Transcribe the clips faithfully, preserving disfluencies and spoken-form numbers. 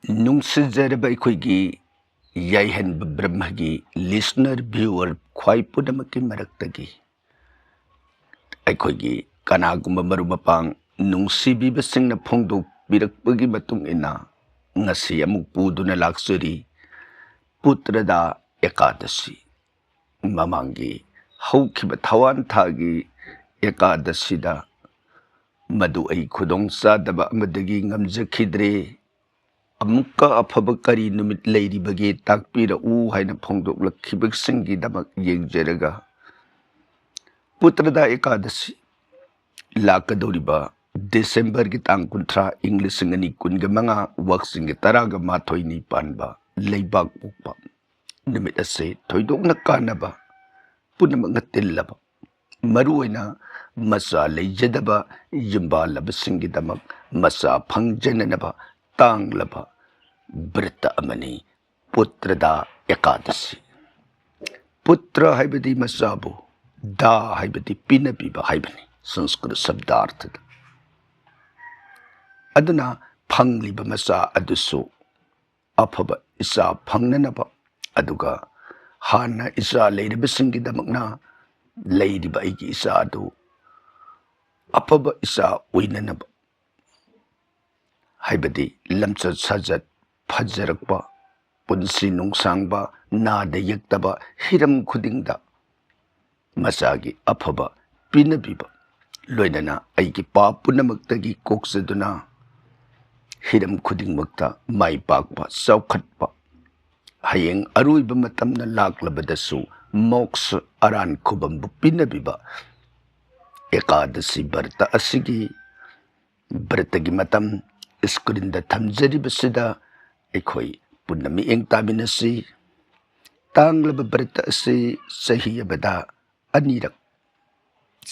ꯅꯨꯡꯁꯤꯖꯔꯕ ꯑꯩꯈꯣꯏꯒꯤ ꯌꯥꯏꯍꯟꯕ ꯕ꯭ꯔꯍ꯭ꯃꯒꯤ listener, viewer ꯈ꯭ꯋꯥꯏ ꯄꯨꯝꯅꯃꯛꯀꯤ ꯃꯔꯛꯇꯒꯤ ꯑꯩꯈꯣꯏꯒꯤ ꯀꯅꯥꯒꯨꯝꯕ ꯃꯔꯨꯞ ꯃꯄꯥꯡ ꯅꯨꯡꯁꯤꯕꯤꯕꯁꯤꯡꯅ ꯐꯣꯡꯗꯣꯛꯄꯤꯔꯛꯄꯒꯤ ꯃꯇꯨꯡ ꯏꯟꯅ ꯉꯁꯤ ꯑꯃꯨꯛ ꯄꯨꯗꯨꯅ ꯂꯥꯛꯆꯔꯤ ꯄꯨꯇ꯭ꯔꯗꯥ ꯑꯦꯀꯥꯗꯁꯤ꯫ ꯃꯃꯥꯡꯒꯤ ꯍꯧꯈꯤꯕ ꯊꯋꯥꯟ ꯊꯥꯒꯤ ꯑꯦꯀꯥꯗꯁꯤꯗ ꯃꯗꯨ ꯑꯩ ꯈꯨꯗꯣꯡ ꯆꯥꯗꯕ ꯑꯃꯗꯒꯤ ꯉꯝꯖꯈꯤꯗ꯭ꯔꯦ꯫ ꯑꯃꯨꯛꯀ ꯑꯐꯕ ꯀꯔꯤ ꯅꯨꯃꯤꯠ ꯂꯩꯔꯤꯕꯒꯦ ꯇꯥꯛꯄꯤꯔꯛꯎ ꯍꯥꯏꯅ ꯐꯣꯡꯗꯣꯛꯂꯛꯈꯤꯕꯁꯤꯡꯒꯤꯗꯃꯛ ꯌꯦꯡꯖꯔꯒ, ꯄꯨꯇ꯭ꯔꯗꯥ ꯑꯦꯀꯥꯗꯁꯤ ꯂꯥꯛꯀꯗꯧꯔꯤꯕ ꯗꯤꯁꯦꯝꯕꯔꯒꯤ ꯇꯥꯡ ꯀꯨꯟꯊ꯭ꯔꯥ, ꯏꯪ ꯂꯤꯁꯤꯡ ꯑꯅꯤ ꯀꯨꯟꯒ ꯃꯉꯥ, ꯋꯥꯛꯆꯤꯡꯒꯤ ꯇꯔꯥꯒ ꯃꯥꯊꯣꯏꯅꯤ ꯄꯥꯟꯕ ꯂꯩꯕꯥꯛ ꯄꯣꯛꯄ ꯅꯨꯃꯤꯠ ꯑꯁꯤ ꯊꯣꯏꯗꯣꯛꯅ ꯀꯥꯟꯅꯕ, ꯄꯨꯝꯅꯃꯛꯅ ꯇꯤꯜꯂꯕ, ꯃꯔꯨꯑꯣꯏꯅ ꯃꯆꯥ ꯂꯩꯖꯗꯕ ꯌꯨꯝꯕꯥꯜꯂꯕꯁꯤꯡꯒꯤꯗꯃꯛ ꯃꯆꯥ ꯐꯪꯖꯅꯅꯕ ꯇꯥꯡꯂꯕ ꯕ꯭ꯔꯇ ꯑꯃꯅꯤ ꯄꯨꯇ꯭ꯔꯗꯥ ꯑꯦꯀꯥꯗꯁꯤ꯫ ꯄꯨꯇ꯭ꯔ ꯍꯥꯏꯕꯗꯤ ꯃꯆꯥꯕꯨ, ꯗꯥ ꯍꯥꯏꯕꯗꯤ ꯄꯤꯅꯕꯤꯕ ꯍꯥꯏꯕꯅꯤ ꯁꯪꯁꯀ꯭ꯔꯤꯠ ꯁꯕꯗꯥꯔꯊꯗ꯫ ꯑꯗꯨꯅ ꯐꯪꯂꯤꯕ ꯃꯆꯥ ꯑꯗꯨꯁꯨ ꯑꯐꯕ ꯏꯆꯥ ꯐꯪꯅꯅꯕ, ꯑꯗꯨꯒ ꯍꯥꯟꯅ ꯏꯆꯥ ꯂꯩꯔꯕꯁꯤꯡꯒꯤꯗꯃꯛꯅ ꯂꯩꯔꯤꯕ ꯑꯩꯒꯤ ꯏꯆꯥ ꯑꯗꯨ ꯑꯐꯕ ꯏꯆꯥ ꯑꯣꯏꯅꯅꯕ, ꯍꯥꯏꯕꯗꯤ ꯂꯝꯆꯠ ꯁꯥꯖꯠ ꯐꯖꯔꯛꯄ, ꯄꯨꯟꯁꯤ ꯅꯨꯡꯁꯥꯡꯕ, ꯅꯥꯗ ꯌꯦꯛꯇꯕ, ꯍꯤꯔꯝ ꯈꯨꯗꯤꯡꯗ ꯃꯆꯥꯒꯤ ꯑꯐꯕ ꯄꯤꯅꯕꯤꯕ, ꯂꯣꯏꯅꯅ ꯑꯩꯒꯤ ꯄꯥꯞ ꯄꯨꯝꯅꯃꯛꯇꯒꯤ ꯀꯣꯛꯆꯗꯨꯅ ꯍꯤꯔꯝ ꯈꯨꯗꯤꯡꯃꯛꯇ ꯃꯥꯏ ꯄꯥꯛꯄ, ꯆꯥꯎꯈꯠꯄ, ꯍꯌꯦꯡ ꯑꯔꯣꯏꯕ ꯃꯇꯝꯅ ꯂꯥꯛꯂꯕꯗꯁꯨ ꯃꯣꯛꯁ ꯑꯔꯥꯟ ꯈꯨꯕꯝꯕꯨ ꯄꯤꯅꯕꯤꯕ ꯑꯦꯀꯥꯗꯁꯤ ꯕ꯭ꯔꯇ ꯑꯁꯤꯒꯤ ꯕ꯭ꯔꯇꯒꯤ ꯃꯇꯝ ꯁ꯭ꯀ꯭ꯔꯤꯟꯗ ꯊꯝꯖꯔꯤꯕꯁꯤꯗ ꯑꯩꯈꯣꯏ ꯄꯨꯟꯅ ꯃꯤꯠꯌꯦꯡ ꯇꯥꯃꯤꯟꯅꯁꯤ꯫ ꯇꯥꯡꯂꯕ ꯕ꯭ꯔꯇ ꯑꯁꯤ ꯆꯍꯤ ꯑꯃꯗ ꯑꯅꯤꯔꯛ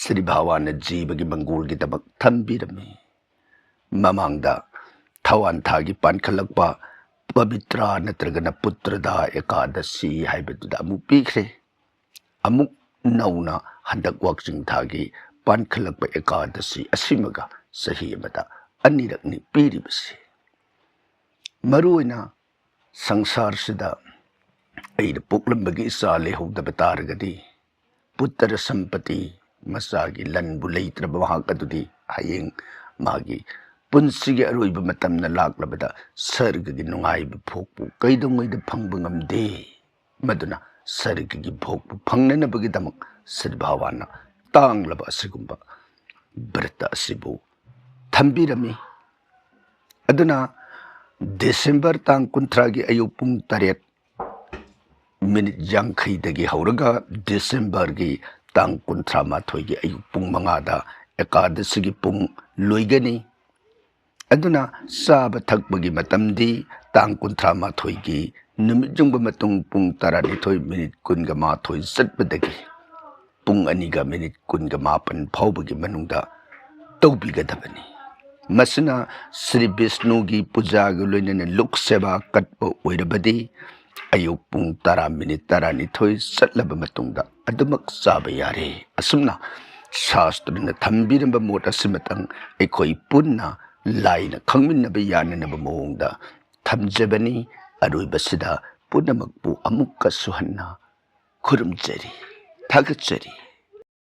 ꯁ꯭ꯔꯤ ꯚꯒꯋꯥꯟꯅ ꯖꯤꯕꯒꯤ ꯃꯪꯒꯣꯜꯒꯤꯗꯃꯛ ꯊꯝꯕꯤꯔꯝꯃꯤ꯫ ꯃꯃꯥꯡꯗ ꯊꯋꯥꯟ ꯊꯥꯒꯤ ꯄꯥꯟꯈꯠꯂꯛꯄ ꯄꯕꯤꯇ꯭ꯔꯥ ꯅꯠꯇ꯭ꯔꯒꯅ ꯄꯨꯇ꯭ꯔꯗꯥ ꯑꯦꯀꯥꯗꯁꯤ ꯍꯥꯏꯕꯗꯨꯗ ꯑꯃꯨꯛ ꯄꯤꯈ꯭ꯔꯦ꯫ ꯑꯃꯨꯛ ꯅꯧꯅ ꯍꯟꯗꯛ ꯋꯥꯛꯆꯤꯡ ꯊꯥꯒꯤ ꯄꯥꯟꯈꯠꯂꯛꯄ ꯑꯦꯀꯥꯗꯁꯤ ꯑꯁꯤꯃꯒ ꯆꯍꯤ ꯑꯃꯗ ꯑꯅꯤꯔꯛꯅꯤ ꯄꯤꯔꯤꯕꯁꯤ꯫ ꯃꯔꯨꯑꯣꯏꯅ ꯁꯪꯁꯥꯔꯁꯤꯗ ꯑꯩꯅ ꯄꯣꯛꯂꯝꯕꯒꯤ ꯏꯆꯥ ꯂꯩꯍꯧꯗꯕ ꯇꯥꯔꯒꯗꯤ, ꯄꯨꯠꯇꯔ ꯁꯝꯄꯇꯤ, ꯃꯆꯥꯒꯤ ꯂꯟꯕꯨ ꯂꯩꯇ꯭ꯔꯕ ꯃꯍꯥꯛ ꯑꯗꯨꯗꯤ ꯍꯌꯦꯡ ꯃꯥꯒꯤ ꯄꯨꯟꯁꯤꯒꯤ ꯑꯔꯣꯏꯕ ꯃꯇꯝꯅ ꯂꯥꯛꯂꯕꯗ ꯁꯔꯒꯒꯤ ꯅꯨꯡꯉꯥꯏꯕ ꯚꯣꯛꯄꯨ ꯀꯩꯗꯧꯉꯩꯗ ꯐꯪꯕ ꯉꯝꯗꯦ꯫ ꯃꯗꯨꯅ ꯁꯔꯒꯒꯤ ꯚꯣꯛꯄꯨ ꯐꯪꯅꯅꯕꯒꯤꯗꯃꯛ ꯁꯤꯗ ꯚꯒꯋꯥꯟꯅ ꯇꯥꯡꯂꯕ ꯑꯁꯤꯒꯨꯝꯕ ꯕ꯭ꯔꯇ ꯑꯁꯤꯕꯨ ꯊꯝꯕꯤꯔꯝꯃꯤ꯫ ꯑꯗꯨꯅ ꯗꯤꯁꯦꯝꯕꯔ ꯇꯥꯡ ꯀꯨꯟꯊ꯭ꯔꯥꯒꯤ ꯑꯌꯨꯛ ꯄꯨꯡ ꯇꯔꯦꯠ ꯃꯤꯅꯤꯠ ꯌꯥꯡꯈꯩꯗꯒꯤ ꯍꯧꯔꯒ ꯗꯤꯁꯦꯝꯕꯔꯒꯤ ꯇꯥꯡ ꯀꯨꯟꯊ꯭ꯔꯥ ꯃꯥꯊꯣꯏꯒꯤ ꯑꯌꯨꯛ ꯄꯨꯡ ꯃꯉꯥꯗ ꯑꯦꯀꯥꯗꯁꯤꯒꯤ ꯄꯨꯡ ꯂꯣꯏꯒꯅꯤ꯫ ꯑꯗꯨꯅ ꯆꯥꯕ ꯊꯛꯄꯒꯤ ꯃꯇꯝꯗꯤ ꯇꯥꯡ ꯀꯨꯟꯊ꯭ꯔꯥ ꯃꯥꯊꯣꯏꯒꯤ ꯅꯨꯃꯤꯠ ꯌꯨꯡꯕ ꯃꯇꯨꯡ ꯄꯨꯡ ꯇꯔꯥꯅꯤꯊꯣꯏ ꯃꯤꯅꯤꯠ ꯀꯨꯟꯒ ꯃꯥꯊꯣꯏ ꯆꯠꯄꯗꯒꯤ ꯄꯨꯡ ꯑꯅꯤꯒ ꯃꯤꯅꯤꯠ ꯀꯨꯟꯒ ꯃꯥꯄꯟ ꯐꯥꯎꯕꯒꯤ ꯃꯅꯨꯡꯗ ꯇꯧꯕꯤꯒꯗꯕꯅꯤ꯫ ꯃꯁꯤꯅ ꯁ꯭ꯔꯤ ꯕꯤꯁꯅꯨꯒꯤ ꯄꯨꯖꯥꯒ ꯂꯣꯏꯅꯅ ꯂꯣꯛ ꯁꯦꯕꯥ ꯀꯠꯄ ꯑꯣꯏꯔꯕꯗꯤ ꯑꯌꯨꯛ ꯄꯨꯡ ꯇꯔꯥ ꯃꯤꯅꯤꯠ ꯇꯔꯥꯅꯤꯊꯣꯏ ꯆꯠꯂꯕ ꯃꯇꯨꯡꯗ ꯑꯗꯨꯃꯛ ꯆꯥꯕ ꯌꯥꯔꯦ꯫ ꯑꯁꯨꯝꯅ ꯁꯥꯁꯇ꯭ꯔꯅ ꯊꯝꯕꯤꯔꯝꯕ ꯃꯣꯠ ꯑꯁꯤꯃꯇꯪ ꯑꯩꯈꯣꯏ ꯄꯨꯟꯅ ꯂꯥꯏꯅ ꯈꯪꯃꯤꯟꯅꯕ ꯌꯥꯅꯅꯕ ꯃꯑꯣꯡꯗ ꯊꯝꯖꯕꯅꯤ꯫ ꯑꯔꯣꯏꯕꯁꯤꯗ ꯄꯨꯝꯅꯃꯛꯄꯨ ꯑꯃꯨꯛꯀꯁꯨ ꯍꯟꯅ ꯈꯨꯔꯨꯝꯖꯔꯤ, ꯊꯥꯒꯠꯆꯔꯤ꯫